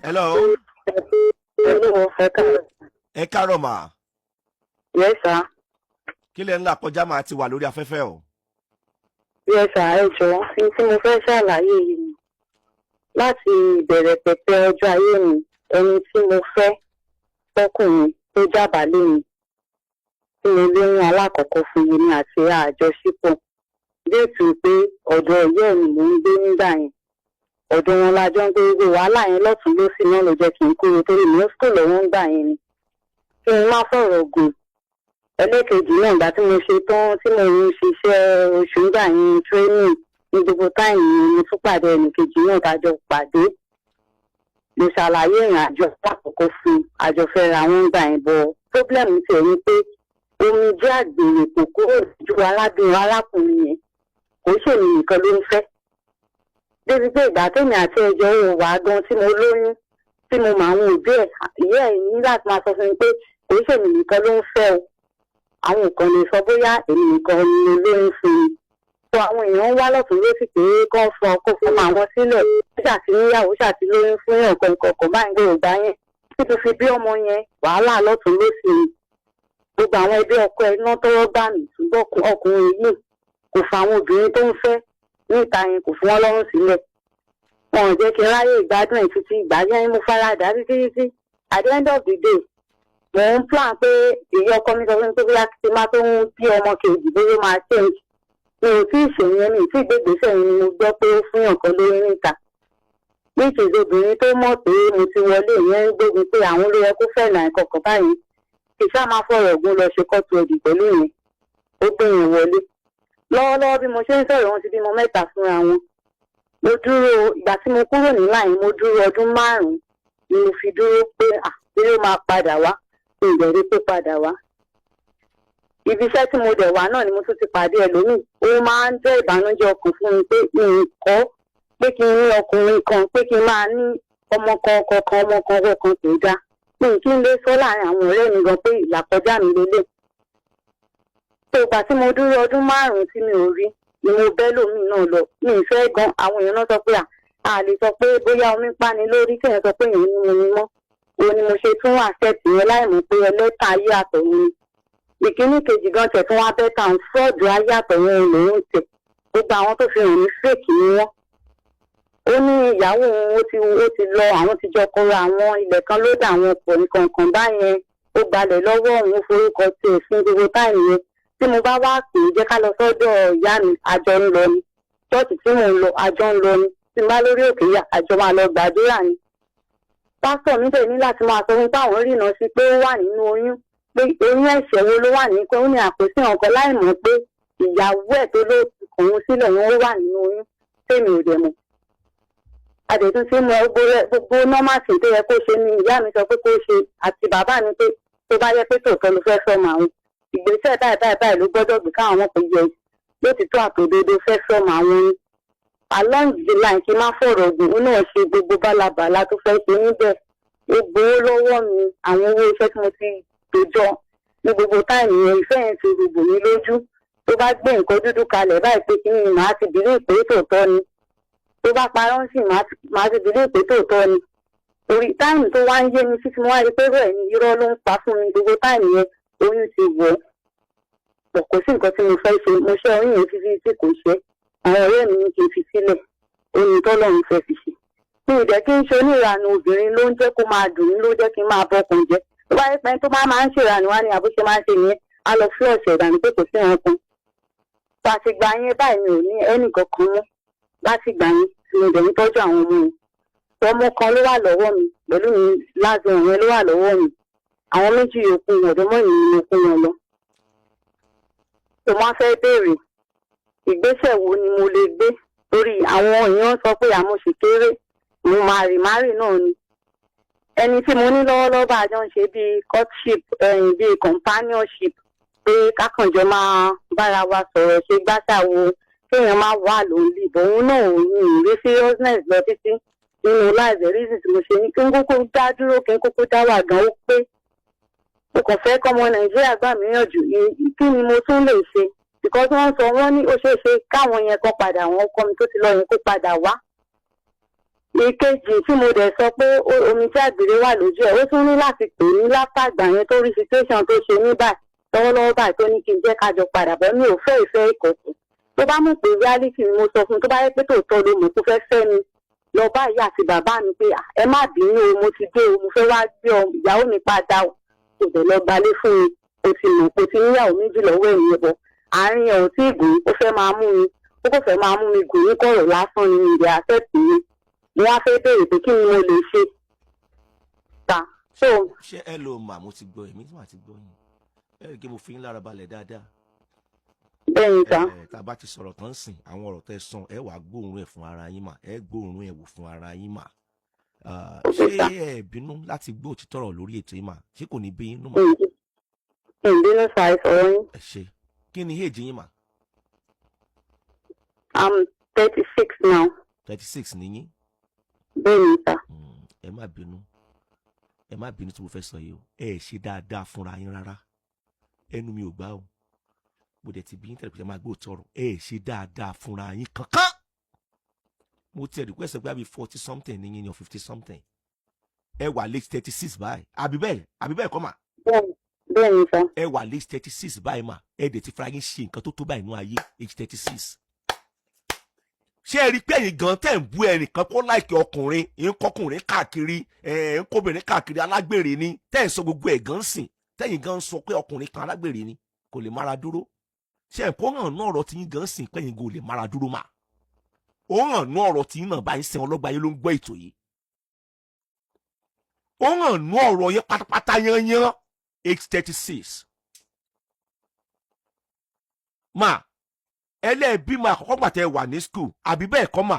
Hello. Hello, ẹ káàárọ̀. Ẹ káàárọ̀ mà. Yes, sir. Kí lẹ ń là kọjá máa ti wà lórí afẹ́fẹ́ o. Yes, sir. Ẹ jọ̀ọ́, ní tí mo fẹ́ ṣàlàyé yìí ni láti ìbẹ̀rẹ̀ pẹ̀pẹ̀ ọjọ́ ayé mi, ẹni tí mo fẹ́ tọkùnrin tó jábàálẹ̀ mi tí mo lóyún alákọ̀ọ́kọ́ fún mi ní àti àjọṣepọ̀ déètù pé ọ̀dọ̀ ìyá ẹ̀ ni mò ń gbé nígbà yẹn. Ọ̀dọ̀ wọn la jọ ń gbé. Gbogbo wàhálà yẹn lọ́tún lọ́sì náà ló jẹ́ kí n kúrò torí mi ó school lọ́wọ́ ń gbà yẹn ni. Kí n má fọ̀rọ̀ gùn, ẹlẹ́kejì náà, ìgbà tí mo ṣe tán tí mo ń ṣiṣẹ́ oṣù ńgbà yẹn, training ní gbogbo time yẹn, mo tún pàdé ẹnìkejì náà tájọ pàdé. Mo ṣàlàyé ìrìn àjò àkọ́kọ́ fún àjọfẹ́ra wọn gbà yẹn, but problem tiẹ̀ ni pé omi jẹ́ àgbèrè kò kúrò ju arábìnrin arákùnrin yẹn. Kò ṣèmi nìkan ló ń fẹ́, débi pé ìgbà tèmi àti ẹjọ́ ò wá gan tí mo lóyún, tí mo mọ àwọn òbí ẹ̀, ìyá ẹ̀ ní láti máa sọ fún mi pé kò ṣèmi nìkan ló ń fẹ́ o, àwọn kan lè sọ bóyá èmi nìkan ni mo lóyún fún mi. Tó àwọn èèyàn ń wá lọ́tún lósì pé kán fọ kó fọmọ àwọn sílẹ̀, ó ṣàti níyàwó, ṣàti lóyún fún yàn kankan kò báyìí. Gbòòrò gbà yẹn tí mo fi bí ọmọ yẹn, wàhálà lọ́tún lósì ni. Gbogbo àwọn ẹbí ọkọ ẹ náà tọwọ́ gbà mí, ṣùgbọ́n ọkùnrin yìí kò fa àwọn obìnrin tó ń fẹ́ níta yẹn, kò fún wọn lọ́rùn sílẹ̀. Wọn ò jẹ́ kí n ráyè ìgbádùn ẹ̀ títí ìgbà yẹn. Mo faradà títí títí. At the end of the day, mò ń plan pé èyí ọkọ mi sọ fún mi pé bóyá kí n má tó ń bí ọmọ kejì, bóyá ó máa change. Mi ò tí ì ṣèyẹn, mi ò tí ì gbé ìgbésẹ̀ yẹn ni mo gbọ́ pé ó fún yàn kan lóyún níta, which is obìnrin tó mọ̀ pé mo ti wọlé yẹn ń gbógun pé àwọn ló yẹ kó fẹ́ nà kọ̀ọ̀kan báyìí. Kì í ṣáà máa fọ̀rọ̀ gún lọ ṣe kọ́tù ẹ̀dì pẹ̀lú yẹn, ó gbé yẹn wọlé. Lọ́wọ́lọ́wọ́ bí mo ṣe ń sọ̀rọ̀, wọn ti bímọ mẹ́ta fúnra wọn. Mo dúró, ìgbà tí mo kúrò ní line, mo dúró ọdún 5 ni mo fi dúró pé à bí ó máa padà wá. Mi ì dẹ̀ rí pé padà wá. Ibi iṣẹ́ tí mo dẹ̀ wá náà ni mo tún ti pàdé ẹlòmíì. Ó máa ń jẹ́ ìbànújẹ́ ọkàn fún mi pé mi ì kọ́ pé kí n ní ọkùnrin kan, pé kí n máa ní ọmọ kan, ọkọ kan, ọmọ kan, ọkọ kan, kò dáa. Mi ì kí n lè sọ láàrin àwọn ọ̀rẹ́ mi gan pé ìlàkọjá mi lélẹ̀. Tó ìgbà tí mo dúró ọdún 5 tí mi ò rí ni mo bẹ́ lòmíì náà lọ. Mi ì fẹ́ gan. Àwọn èèyàn náà sọ pé à lè sọ pé bóyá omi ń pani lórí kéèyàn sọ pé èèyàn ní mo ní mọ́. Òun ni mo ṣe tún accept yẹn láì mọ̀ pé ẹlẹ́ta ayé àtọ̀run ni. Ìkíní kejì gan tẹ̀ tún wá better ń fraud ayé àtọ̀run lòún tẹ̀. Gbogbo àwọn tó fi hàn ní fake ni wọ́n. Ó ní ìyàwó òun ó ti lọ, àwọn ti jọ kọra àwọn, ilẹ̀ kan ló dà àwọn pọ̀ nǹkan kan báyẹn. Ó gbalẹ̀ lọ́wọ́ òun, forúkọ tiẹ̀ fún gbogbo time yẹn. Tí mo bá wá pè é, jẹ́ ká lọ sọ́dọ̀ ìyá mi, àjọ ń lọ ni. Ṣọ́ọ̀ṣì tí mò ń lọ, àjọ ń lọ ni. Tí n bá lórí òkè yà, àjọ máa lọ gbàdúrà ni. Pásítọ̀ mi dẹ̀ ní láti máa sọ fún pé àwọn rìnà sí pé ó wà nínú oyún, pé oyún ẹ̀ṣẹ̀ wo ló wà ní, pé ó ní àpòsí ọ̀kan láì mọ̀ pé ìyàwó ẹ̀ tó ló òun sílẹ̀ yẹn, ó wà nínú oyún tèmi ò dẹ̀ mọ̀. Adẹ̀tún tí mo gbogbo normal thing tó yẹ kó ṣe ni ìyá mi sọ pé kó ṣe àti bàbá mi, pé tó bá yẹ pé tòótọ́ ló fẹ́ fẹ́ mọ àwọn, ìgbésẹ̀ báyìí báyìí báyìí ló gbọ́dọ̀ gbé káwọn ọmọ pé yẹ lótìtọ́ àtòdodo fẹ́ fẹ́ mọ àwọn ni. Along the line, kí n má fọ̀rọ̀ gùn, ó náà ṣe gbogbo bálabàla tó fẹ́ ṣe níbẹ̀. Ó gbowó lọ́wọ́ mi, àwọn owó iṣẹ́ tí mo ti tòjọ ní gbogbo time yẹn. Ìfẹ́ yẹn ti rúbò mí lójú. Tó bá gbé nǹkan dúdú kalẹ̀ báyìí pé kí ni, màá ti believe pé tòótọ́ ni. Tó bá parọ́ sí, màá ti believe pé tòótọ́ ni. Torí time tó wá ń yé mi títí mo wá rí pé bẹ́ẹ̀ ni, irọ́ ló ń pa fún mi. Gbogbo time yẹn, oyún ti wọ̀ ọ́ pọ̀. Kò sí nǹkan tí mo fẹ́ ṣe. Mo ṣe oyún yẹn títí tí kò ṣe. Àwọn ọ̀rẹ́ mi ní kí n fi sílẹ̀, ó ní tọ́lọ́run fẹ́ fi ṣe. Mi ì dẹ̀ kí n ṣe oníranú obìnrin. Ló ń jẹ́ kó máa dùn mí, ló jẹ́ kí n máa bọ́kùn jẹ́. Tó bá yẹ pé tó bá máa ń ṣèrànú wá ní àbúṣe máa ń ṣe nìyẹn, á lọ flush ìdànù pé kò sí ẹranko. Pàṣígbà yẹn báyìí, mi ò ní ẹnì kankan mọ́ láti gbà yẹn tí mo dẹ̀ ń tọ́jú àwọn ọmọ yẹn. Ọmọ kan ló wà lọ́wọ́ mi pẹ̀lú mi, láti yẹn ló wà lọ́wọ́ mi. Àwọn méjì yòókù, ọ̀dọ́ mọ́ ìyìn ni mo kó wọn lọ. Tó máa fẹ́ béèrè, ìgbésẹ̀ wo ni mo lè gbé? Torí àwọn èèyàn sọ pé àmọ́ sì kéré, mo máa rì márì náà ni. Ẹni tí mo ní lọ́wọ́lọ́wọ́ bá a jọ ń ṣe bíi courtship, bíi companionship, pé kákànjọ máa bára wa sọ̀rọ̀, ṣe gbáṣàwo, kéèyàn máa wà lórí òun náà ò ní ìrí seriousness lọ títí nínú life. Reason tí mo ṣe ní kí n kúkú dá dúró, kí n kúkú dá wà gan, ó pé mo kàn fẹ́ kọ́mọ Nàìjíríà gbà mí yànjú. Kí ni mo tún lè ṣe? Because wọ́n sọ, wọ́n ní ó ṣeé ṣe káwọn yẹn kan padà, àwọn ọkọ mi tó ti lọ yẹn kó padà wá. Ìkejì tí mo dẹ̀ sọ pé omi tí àgbèrè wà lójú ẹ̀, ó tún ní láti pè ní látàgbà yẹn tó rí situation tó ṣe ní báyìí lọ́wọ́lọ́wọ́ báyìí, tó ní kí n jẹ́ ká jọ padà bọ̀. Mi ò fẹ́ ìfẹ́ ìkọ̀kọ̀. Tó bá mọ̀ pé reality ni mo sọ fún un, tó bá yẹ pé tòótọ́ ló mọ̀ kó fẹ́ fẹ́ mi, lọ bá ìyá àti bàbá mi pé, "Ah, ẹ má bínú o, mo ti dé o, mo fẹ́ wá gbé ọ ìyàwó mi padà o." Kò dẹ̀ lọ gbalé fún mi. O ti mọ̀ pé o ti níyàwó méjì lọ́wọ́ ẹ̀yìn ẹ̀bọ̀ àárín ẹ̀ ò tí ì gùn. Ó fẹ́ máa mú mi, ó kò fẹ́ máa mú mi gùn ní kọ̀rọ̀ lásán ni. Mi ìdí accept mi. Mo wá fẹ́ béèrè pé kí ni mo lè ṣe ta so. Ṣé ẹ lò mà? Mo ti gbọ́, èmi tí màá ti gbọ́ yín. Ẹ rí i pé mo fi yín lára balẹ̀ dáadáa. Bẹ́ẹ̀ ni sir. Ẹ tá a bá ti sọ̀rọ̀ tán sìn, àwọn ọ̀rọ̀ tẹ́ sàn, ẹ wàá gbóòórùn ẹ̀ fún ara yín mà, ẹ gbóòórùn ẹ̀ wò fún ara yín mà. Ah, Ok, ṣé sir. ẹ bínú láti gbọ́ òtítọ́ ọ̀rọ̀ lórí ètò yìí mà? Ṣé kò ní bí yín nú mà? Ìbínú sa ìsọ̀rọ̀ yín. Ẹ ṣe. Kí ni age yín mà? I'm 36 now. 36 níyín? Bẹ́ẹ̀ ni sir. Ẹ má bínú, ẹ má bínú tí mo fẹ́ sọ yìí o. Ẹ ṣe dáadáa fúnra yín rárá. Ẹnu mi ò gbà o, mo dẹ̀ ti bí yín tẹ̀lé pé ẹ máa gbọ́ òótọ́ ọ̀rọ̀. Ẹ ṣe dáadáa fúnra yín kankan. Mo ti ẹ̀dùnkú ẹ̀sẹ̀ pé àbí 40 something ní yín ni, or 50 something. Ẹ wà late 36 báyìí, àbí bẹ́ẹ̀, àbí bẹ́ẹ̀ kọ́ mà? Bẹ́ẹ̀ ni sir. Ẹ wà late 36 báyìí mà. Ẹ dẹ̀ ti fara yín ṣe nǹkan tó tó báyìí nú ayé, age 36. Ṣé ẹ rí i pé ẹ̀yin gan tẹ̀ ń bú ẹnìkan kó like ọkùnrin, ń kọkùnrin káàkiri, ẹ̀ ń kóbìnrin káàkiri, alágbèrè ni, tẹ́ ẹ̀ sọ gbogbo ẹ̀ gan sìn, tẹ́yìn gan sọ pé ọkùnrin kan alágbèrè ni, kò lè mára dúró? Ṣé ẹ̀ kó hàn ní ọ̀rọ̀ tí yín gan sìn pé ẹ̀yin gan ò lè mára dúró mà? Ó hàn ní ọ̀rọ̀ tí yín náà báyìí sìn. Ọlọ́gbà yín ló ń gbọ́ ètò yìí. Ó hàn ní ọ̀rọ̀ yẹn pátápátá yányán. Age 36 mà, ẹlẹ́ẹ̀bímọ àkọ́kọ́ gbà tẹ́ wà ní school, àbí bẹ́ẹ̀ kọ́ mà?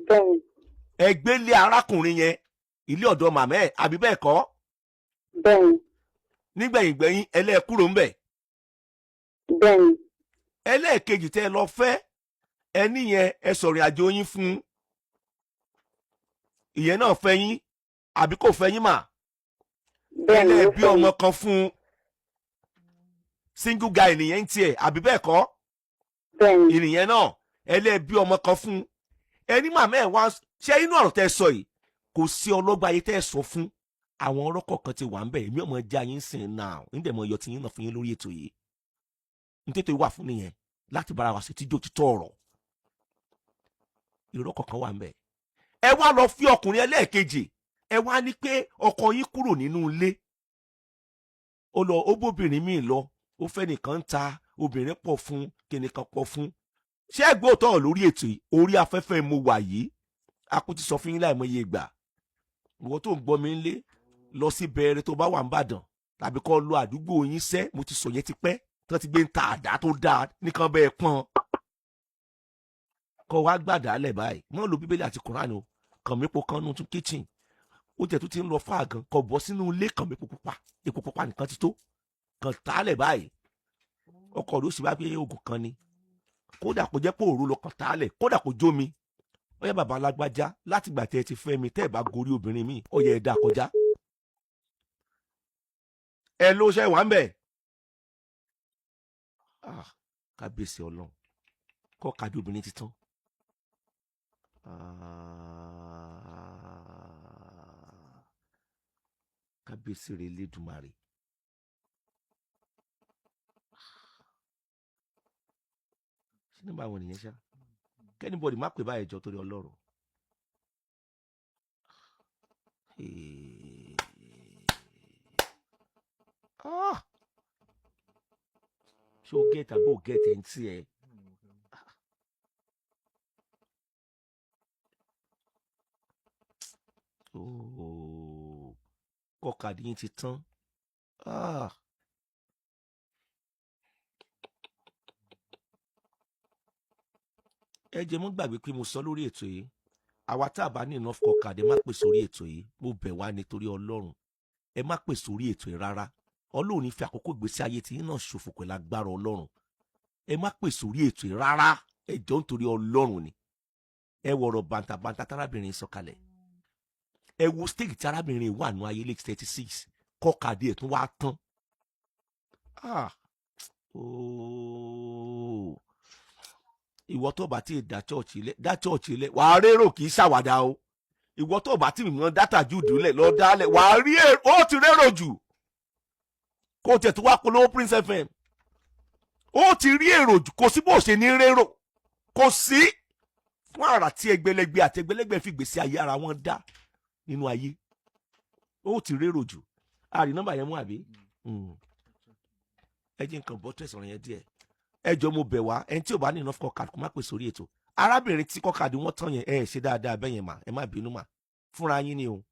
Bẹ́ẹ̀ ni. Ẹ gbé lé arákùnrin yẹn, ilé ọ̀dọ̀ màmá ẹ̀, àbí bẹ́ẹ̀ kọ́? Bẹ́ẹ̀ ni. Nígbẹ̀yìngbẹ̀yìn, ẹlẹ́ẹ̀kúrò ń bẹ̀. Bẹ́ẹ̀ ni. Ẹlẹ́ẹ̀kejì tẹ́ ẹ lọ fẹ́ ẹni yẹn, ẹ sọ̀rìn àjò yín fún ìyẹn náà, fẹ́ yín àbí kò fẹ́ yín mà? Bẹ́ẹ̀ ni, ó ẹlẹ́ẹ̀bí fẹ́ mi. ọmọ kan fún single guy nìyẹn ń tiẹ̀, àbí bẹ́ẹ̀ kọ́? Bẹ́ẹ̀ ni. Ìnìyẹn náà, ẹlẹ́ẹ̀bí ọmọ kan fún ẹni màmá ẹ̀ wá. Ṣé inú ọ̀rọ̀ tẹ́ sọ yìí, kò sí ọlọ́gbà ayé tẹ́ sọ fún àwọn ọlọ́kọ̀ kan ti wà ń bẹ̀. Èmi ọmọ jẹ́ ayé ń sìn náà ń dẹ̀ mọ iyọ̀ tí yín náà fún yín lórí ètò yìí. Ní tètè wà fún nìyẹn láti bára wa sí tíjó títọ́ ọ̀rọ̀. Irọ́ kọ̀ọ̀kan wà ń bẹ̀. Ẹ wá lọ fi ọkùnrin ẹlẹ́ẹ̀kejì. Ẹ wá ní pé ọkọ yín kúrò nínú ilé, ó lọ, ó bóbìnrin míì lọ, ó fẹ́ nìkan ń ta obìnrin pọ̀ fún kìnìkan pọ̀ fún. Ṣé ẹ gbọ́ òótọ́ lórí ètò yìí? Orí afẹ́fẹ́ mo wà yìí. A kò ti sọ fún yín láìmọye ìgbà. Ìwọ tó ń gbọ́ mi ńlé, lọ sí bẹ̀rẹ̀ tó bá wà ń bàdàn tàbí kọ́ lọ àdúgbò yín sẹ́. Mo ti sọ yẹn ti pẹ́ tí wọ́n ti gbé ń ta àdá tó dáa nìkan bẹ́ẹ̀ pọ́n kọ́ wá gbàdá lẹ̀ báyìí. Mọ́ lo Bíbélì àti Kùránì o. Kàn mí po kan nù tún kitchen. Ó jẹ́ tó ti ń lọ fáà gan kọ́ bọ́ sínú ilé. Kàn mí po pupa, epo pupa nìkan ti tó. Kàn tálẹ̀ báyìí, ọkọ̀ rẹ̀ ó sì bá gbé oògùn kan ni. Kódà kó jẹ́ pé òru lọ, kàn tálẹ̀, kódà kó jó mi. Ó yẹ bàbá alágbájá, láti gbà tẹ́ ẹ ti fẹ́ mi, tẹ́ ẹ bá gorí obìnrin mi, ó yẹ ẹ dá kọjá. Ẹ ló ṣe wà ń bẹ̀. Ah, kábíyèsí Ọlọ́run, kọ́ kábí obìnrin ti tán. Ah, kábíyèsí rẹ̀ Elédùmarè. Ṣé nígbà wọn nìyẹn ṣá? Kí anybody má pè báyìí jọ, torí Ọlọ́run. Eh. Ah! Ṣé o get àbó o get ẹ̀ ń tiẹ̀? Ooo, kọ́kadì yín ti tán. Ah! Ẹ jẹ́ mọ́ gbàgbé pé mo sọ lórí ètò yìí, àwa tá a bá ní enough kọ́kadì, ẹ má pè sórí ètò yìí. Mo bẹ̀ wá nítorí Ọlọ́run, ẹ má pè sórí ètò yìí rárá. Ọlọ́run ní fi àkókò ìgbésí ayé tí yín náà ṣòfò pẹ̀lú agbára Ọlọ́run. Ẹ má pè sórí ètò yìí rárá, ẹ jọ̀ọ́, nítorí Ọlọ́run ni. Ẹ wọ̀rọ̀ bàǹtàbàǹtà tárábìnrin sọ̀kalẹ̀. Ẹ wo stage tí arábìnrin wà nù ayé, late 36, kọ́kadì ẹ̀ tún wá tán. Ah, ooo. Ìwọ tó bá ti dá chọ́ọ̀chì lẹ̀, dá chọ́ọ̀chì lẹ̀, wàá rérò, kì í ṣàwàdà o. Ìwọ tó bá ti mọ̀ dátà júùdù lẹ̀, lọ dálẹ̀, wàá rí èrò, ó ti rérò jù. Kó tiẹ̀ tó wá polówó Prince FM, ó ti rí èrò jù. Kò sí bó ṣe ní rérò, kò sí fún àrà tí ẹgbẹ̀lẹ́gbẹ̀ àti ẹgbẹ̀lẹ́gbẹ̀ fi gbèsè ayé ara wọn dá nínú ayé. Ó ti rérò jù. Àrí nọ́mbà yẹn mú àbí? Ẹ jẹ́ nǹkan bọ́ tẹ̀sán yẹn díẹ̀. Ẹ jọ, mo bẹ̀ wá, ẹni tí ò bá ní enough call card, kó má pè sórí ètò. Arábìnrin tí call card wọ́n tán yẹn, ẹ ṣe dáadáa bẹ́ẹ̀ yẹn mà. Ẹ má bínú mà, fúnra yín ni o.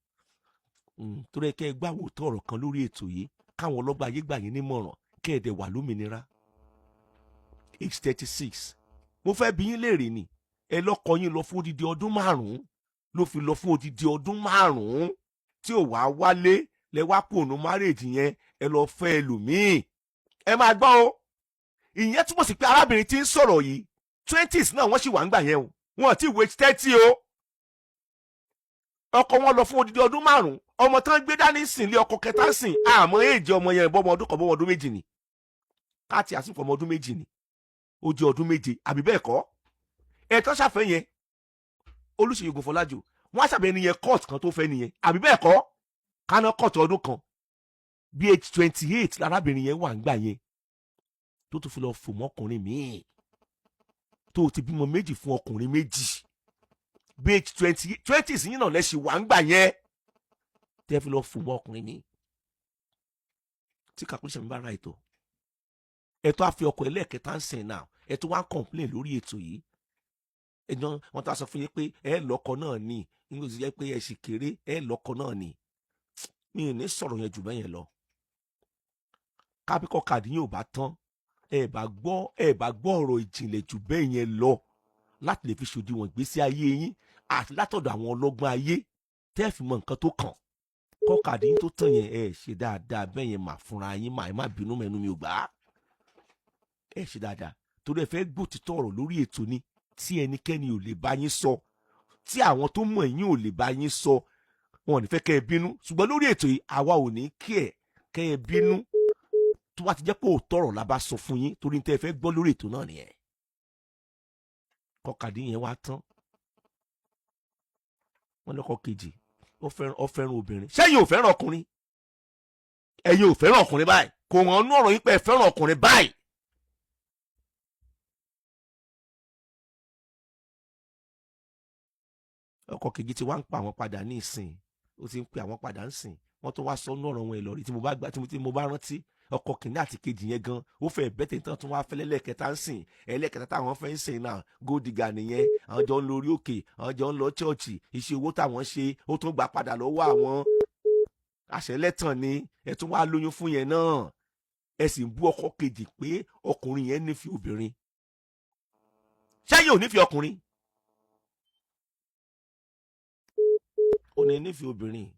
Torí ẹ kẹ́ ẹ gbà wò tó ọ̀rọ̀ kan lórí ètò yìí, káwọn ọlọ́gbà ayé gbà yín nímọ̀ràn, kẹ́ ẹ dẹ̀ wà lómìnira. Age 36, mo fẹ́ bi yín léèrè ni. Ẹ lọ́kọ yín lọ fún odidi ọdún 5, ló fi lọ fún odidi ọdún 5 tí ò wá wálé. Lẹ wá kú ònú marriage yẹn, ẹ lọ fẹ́ ẹlòmíì. Ẹ máa gbọ́ o, ìyẹn túmọ̀ sí pé arábìnrin tí ń sọ̀rọ̀ yìí, 20s náà wọ́n sì wà ń gbà yẹn o. Wọ́n ti wait 30 o. Ọkọ wọn lọ fún odidi ọdún 5. Ọmọ tán gbé dání sìn lé ọkọ kẹta sìn, àmọ́ èjì ọmọ yẹn bọ́ ọmọ ọdún kan, bọ́ ọmọ ọdún 2 ni. Káàtì àsìkò ọmọ ọdún 2 ni, ó jẹ́ ọdún 7, àbí bẹ́ẹ̀ kọ́? Ẹ̀tọ́ ṣàfẹ́ yẹn, Olùṣègùn Fọlájò, wọ́n á ṣàbẹ̀ nìyẹn court kan tó fẹ́ nìyẹn, àbí bẹ́ẹ̀ kọ́? Kaná court ọdún kan, bí age 28 lárábìnrin yẹn wà ń gbà yẹn, tó tún fi lọ fò mọ́kùnrin míì, tó ti bímọ 2 fún ọkùnrin 2. Bí age twenty sí yín náà lẹ́sìn wà ń gbà yẹn tẹ́ fi lọ fò mọ́ ọkùnrin míì. Tí calculation mi bá ra ètò ẹ̀tọ́ àfi ọkọ̀ ẹlẹ́ẹ̀kẹta ń sìn náà, ẹ̀tọ́ wá ń complain lórí ètò yìí. Ẹ̀jọ̀ wọn ta sọ fún yín pé ẹ lọ́kọ náà ni, nígbà tó jẹ́ pé ẹ sì kéré, ẹ lọ́kọ náà ni. Mi ò ní sọ̀rọ̀ yẹn jù bẹ́ẹ̀ yẹn lọ. Kápíkọ̀ kàdí yóò bá tán, ẹ bá gbọ́ ọ̀rọ̀ ìjìnlẹ̀ jù bẹ́ẹ̀ yẹn lọ láti lè fi ṣòdiwọ̀n ìgbésí ayé yín àti látọ̀dọ̀ àwọn ọlọ́gbọ́n ayé tẹ́ fi mọ nǹkan tó kàn. Kọ́kàdí yín tó tàn yẹn, ẹ ṣe dáadáa bẹ́ẹ̀ yẹn mà fúnra yín mà. Ẹ má bínú, mẹ́nu mi ò gbà á. Ẹ ṣe dáadáa torí ẹ fẹ́ gbòtítọ́ ọ̀rọ̀ lórí ètò ni, tí ẹnikẹ́ni ò lè bá yín sọ, tí àwọn tó mọ̀ yín ò lè bá yín sọ. Wọn ò ní fẹ́ kẹ́ ẹ bínú, ṣùgbọ́n lórí ètò yìí, àwa ò ní kí ẹ kẹ́ ẹ bínú tó bá ti jẹ́ pé òótọ́ ọ̀rọ̀ la bá sọ fún yín, torí tẹ́ ẹ fẹ́ gbọ́ lórí ètò náà nìyẹn. Kọkàdí yẹn wá tán, wọ́n lọ́kọ kejì, ó fẹ́ràn obìnrin. Ṣẹ́yìn ò fẹ́ràn ọkùnrin? Ẹ̀yin ò fẹ́ràn ọkùnrin báyìí? Kò hàn nú ọ̀rọ̀ yín pé ẹ fẹ́ràn ọkùnrin báyìí. Ọkọ kejì tí wàá ń pa àwọn padà ní ìsìn, ó ti ń pe àwọn padà ń sìn. Wọ́n tó wá sọ nú ọ̀rọ̀ wọn ìlọrí tí mo bá gbà, tí mo bá rántí, ọkọ kìnìún àti kejì yẹn gan, ó fẹ́ bẹ́tẹ̀ tán, tún wá fẹ́lẹ́ lẹ́ẹ̀kẹta ń sìn. Ẹlẹ́kẹta táwọn fẹ́ ń sìn náà, gódìgà nìyẹn. Àwọn jọ ń lọ orí òkè, àwọn jọ ń lọ chọ́ọ̀chì. Iṣẹ́ owó táwọn ṣe, ó tún gbà padà lọ́wọ́ àwọn. Àṣẹ lẹ́tàn ni. Ẹ tún wá lóyún fún yẹn náà, ẹ sì ń bú ọkọ kejì pé ọkùnrin yẹn nífẹ̀ẹ́ obìnrin. Ṣẹ́yìn ò nífẹ̀ẹ́ ọkùnrin? Ó ní nífẹ̀ẹ́ obìnrin.